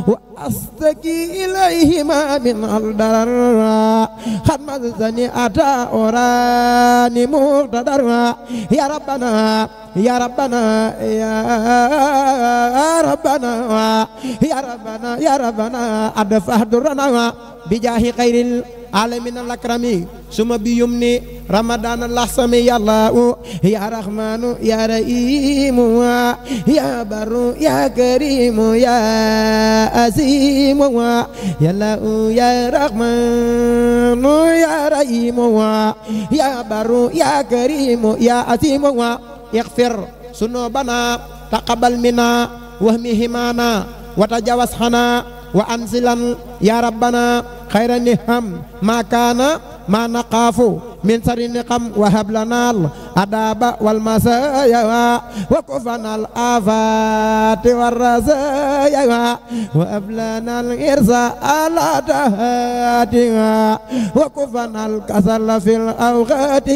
وأستكي إليهما من الضرر قد مسني أتى أوراني مقتدر يا ربنا يا ربنا يا ربنا يا ربنا يا ربنا أدفع درنا بجاه خير العالمين الأكرم ثم بيمني رمضان الله سمي يا الله يا رحمن يا رحيم يا بر يا كريم يا عظيم يا الله يا رحمن يا رحيم يا بر يا كريم يا عظيم اغفر ذنوبنا تقبل منا وهمهمنا وتجاوز عنا وأنزلا يا ربنا خير النعم ما كان ما نخاف من شر النقم وهب لنا الأداب والمسايا وكفنا الآفات والرزايا وهب لنا الإرزاء على دهاتها وكفنا الكسل في الأوقات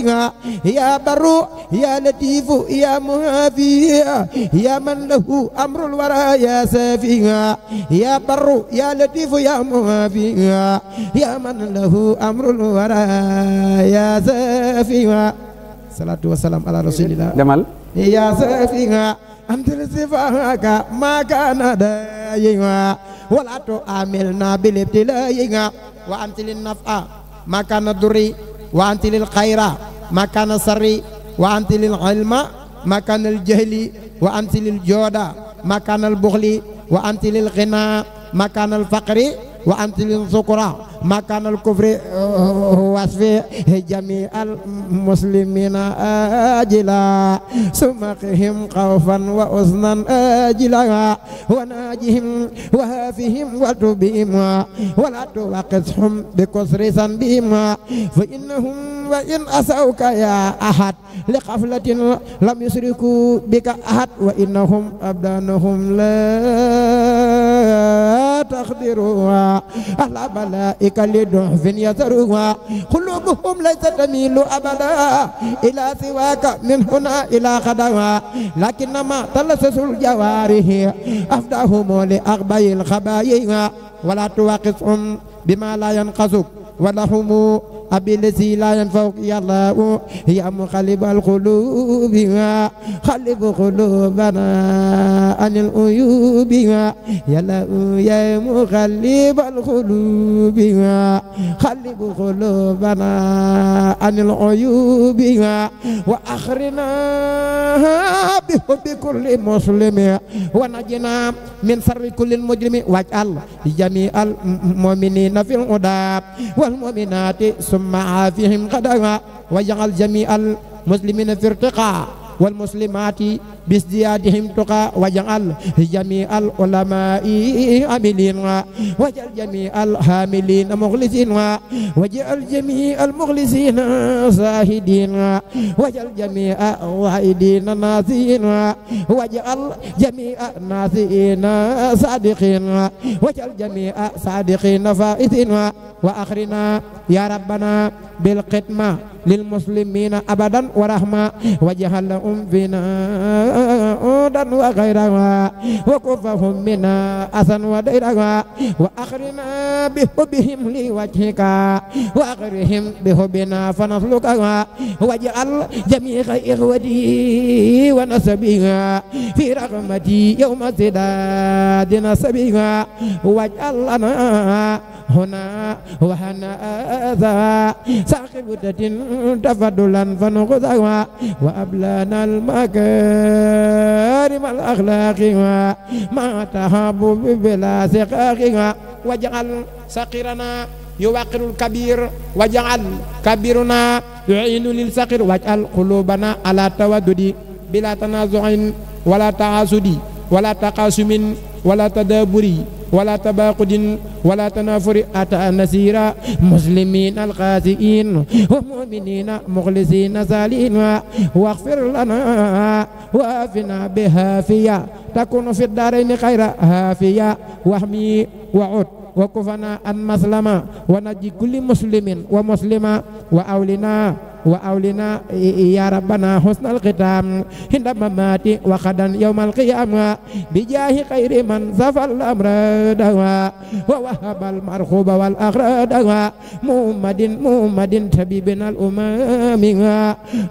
يا بر يا لطيف يا مهافي يا من له أمر الورى يا سافي يا بر يا لطيف يا مهافي يا من له أمر الورى يا سافيها صلاة والسلام على رسول الله demal يا سافيها أنت صفاك ما كان دايما ولا تعاملنا بالابتلاء وأنت للنفع ما كان الضر وأنت للخير ما كان السر وأنت للعلم ما كان الجهل وأنت للجود ما كان البخل وأنت للغنى ما كان الفقر وأنت للذكرى ما كان الكفر وصف جميع المسلمين آجلا سمقهم خوفا وأذنا آجلا وناجهم وهافهم وتبهم ولا توقظهم بكسر ذنبهم فإنهم وإن أسوك يا أحد لقفلة لم يشركوا بك أحد وإنهم أبدانهم لا تقدروها على ملائكة لضعف يذروها قلوبهم ليست تميل أبدا إلى سواك من هنا إلى غدوها لكنما تلسس الجوارح أفداهم لأغبي الخبايا ولا تواقفهم بما لا ينقصك ولهم أبي الذي لا ينفوق يا الله يا مقلب القلوب قلب قلوبنا عن العيوب يا الله يا مقلب القلوب قلب قلوبنا عن العيوب وأخرنا بحب كل مسلم ونجنا من شر كل مجرم واجعل جميع المؤمنين في الهدى والمؤمنات ثم عافهم غدوا وجعل جميع المسلمين في ارتقاء والمسلمات بازديادهم تقى وجعل جميع العلماء عاملين وجعل جميع الحاملين مخلصين وجعل جميع المخلصين زاهدين وجعل جميع الواحدين ناسين وجعل جميع الناسين صادقين وجعل جميع صادقين فائزين وآخرنا يا ربنا بالقدمة للمسلمين أبدا ورحمة وجعل لهم فينا عودا وغيرها وكفهم منا أسا وديرها وأخرنا بحبهم لوجهك وأخرهم بحبنا فنسلكها وجعل جميع إخوتي ونسبها في رحمتي يوم سداد نسبها واجعل لنا هنا وهنا ذا ساقبة تفضلا فنخذها وأبلانا المكارم الأخلاق ما تهاب بلا سقاقها وجعل سقيرنا يوقر الكبير وجعل كبيرنا يعين للسقير واجعل قلوبنا على تودد بلا تنازع ولا تعاسد ولا تقاسم ولا تدابر ولا تباقد ولا تنافر أتى نسيرا مسلمين الخاسئين ومؤمنين مخلصين سالين واغفر لنا وافنا بهافية تكون في الدارين خير هافية واحمي وعد وكفنا عن مسلمة ونجي كل مسلم ومسلمة وأولنا وأولنا يا ربنا حسن الختام عند مماتي وغدا يوم القيامة بجاه خير من زفى الأمر دواء ووهب المرخوب والأغراض محمد طبيبنا الأمم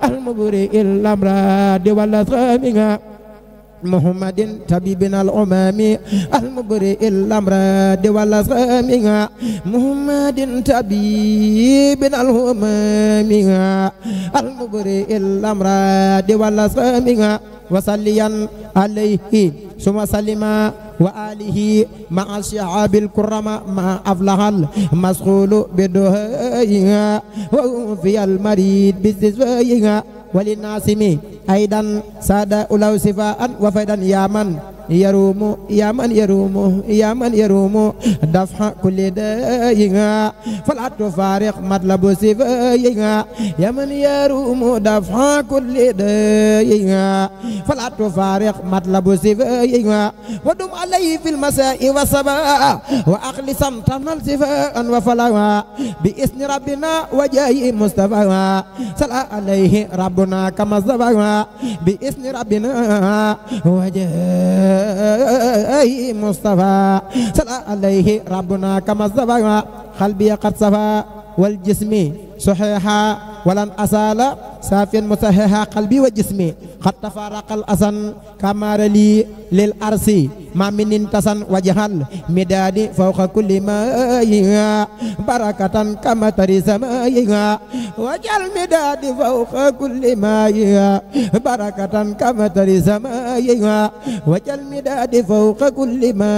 المبرئ الأمراض والأسقام محمد طبيبنا الأمم المبرئ الأمراض والأسقام محمد طبيبنا الأمم المبرئ الأمراض والأسقام وصليا عليه ثم سلما وآله مع الشعاب الكرماء مع أفلح المسخول بدهائها وفي المريض بالزوائها وللناسم أيضا سادة أولو صفاء وفيدا يا من يروم دفع كل دائها فلا تفارق مطلب صفائها يا من يروم دفع كل دائها فلا تفارق مطلب صفائها ودم عليه في المساء والصباح وأخلصا تنال صفاء وفلاها بإذن ربنا وجاي مصطفى صلى عليه ربنا كما صباها بإذن ربنا وجاي مصطفى صلى عليه ربنا كما صباها قلبي قد صفى والجسم صحيحا ولن أسال سافيا مصحيحا قلبي وجسمي قد تفارق الأسن كمار لي للأرس ما من انتصن وجهل مدادي فوق كل ما بركة كما تري سمايها وجل مدادي فوق كل ما بركة كما تري سمايها وجل مدادي فوق كل ما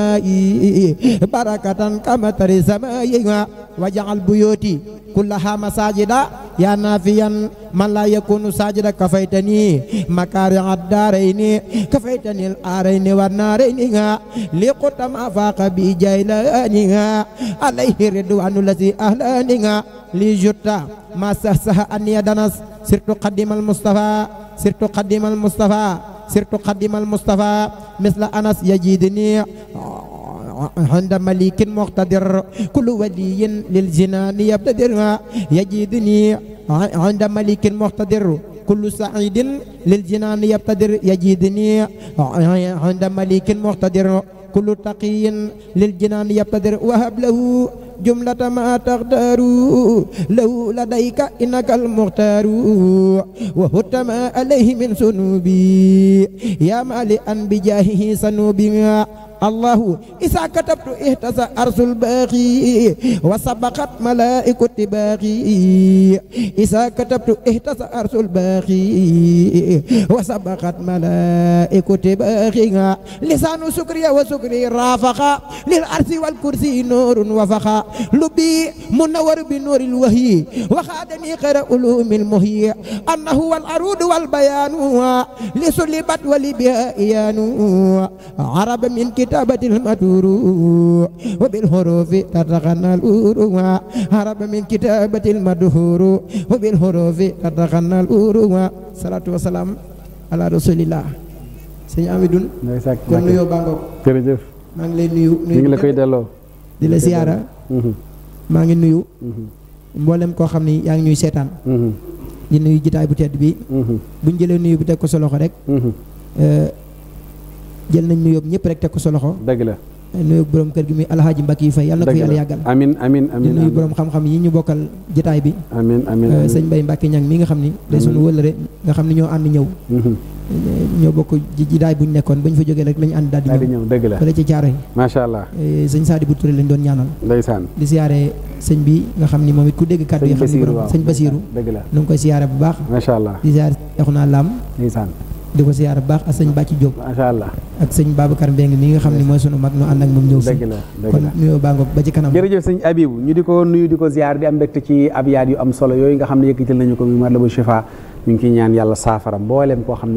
بركة كما تري سمايها وجعل بيوتي كلها مساجدا يا نافيا من لا يكون ساجدا كفيتني مكارع الدارين كفيتني الآرين والنارين لقط ما فاق بجيلانها عليه رضوان الذي أهلانها لجتا ما سهسه أن يدنس سرت قدم المصطفى مثل أنس يجدني عند مليك مقتدر كل ولي للجنان يبتدرها يجدني عند مليك مقتدر كل سعيد للجنان يبتدر يجدني عند مليك مقتدر كل تقي للجنان يبتدر وهب له جملة ما تختار له لديك إنك المختار وهت ما عليه من سنوبي يا مالئا بجاهه سنوبي الله إذا كتبت اهتز أرس الباقي وسبقت ملائكة باقي إذا كتبت اهتز أرس الباقي وسبقت ملائكة باقي لسان سكري وسكري رافقا للأرض والكرسي نور وفقا لبي منور بنور الوهي وخادني خير علوم المهي أنه والعروض والبيان لسلبت ولبها إيان عرب من كتابة المدور وبالحروف تتغنى الأورو هرب من كتابة المدهور وبالحروف تتغنى الأورو صلاة والسلام على رسول الله sëñ Amidoune kon nuyoo bàngoog jërëjëf maa ngi lay nuyu ñu ngi la koy delloo di la siyaara maa ngi nuyu mboolem koo xam ni yaa ngi ñuy seetaan di nuyu jitaay bu tedd bi buñ jëlee nuyu bi teg ko sa loxo rek jël nañ nuyoo ñëpp rek teg ko sa loxo dëgg la nuyu borom kër gi muy alxaaji Mbacke yi fay yàlla na ko yàlla yàggal amiin amiin amiin di nuyu borom xam-xam yi ñu bokkal jitaay bi amiin amiin sëñ Mbaye Mbacke ñang mi nga xam ni day sunu wëllëre nga xam ni ñoo ànd ñëw ñoo bokk jitaay buñ nekkoon bañ fa jógee rek lañu ànd daal di ñëw dëgg la fële ci caaro yi macha allah sëñ Sadibou Touré lañ doon ñaanal ndeysaan di siyaare sëñ bi nga xam ni moom it ku dégg kàddu yi xam ni borom sëñ Basiru dëgg la nu ngi koy siyaare bu baax macha allah di siyaare Yaxuna Lam ndeysaan di ko siyaare bu baax ak sëñ Bàcci Diop macha allah ak sëñ Babacar Mbeng mi nga xam ne mooy sunu mag nu ànd ak moom ñëw fi dëgg la kon nuyoo baa ngoog ba ci kanam jërëjëf sëñ Abibou ñu di ko nuyu di ko ziar di am mbégte ci abyaat yu am solo yooyu nga xam ne yëkkatil nañu ko mi Matlaboul Chifa ñu ngi ciy ñaan yàlla saafara mboolem koo xam ne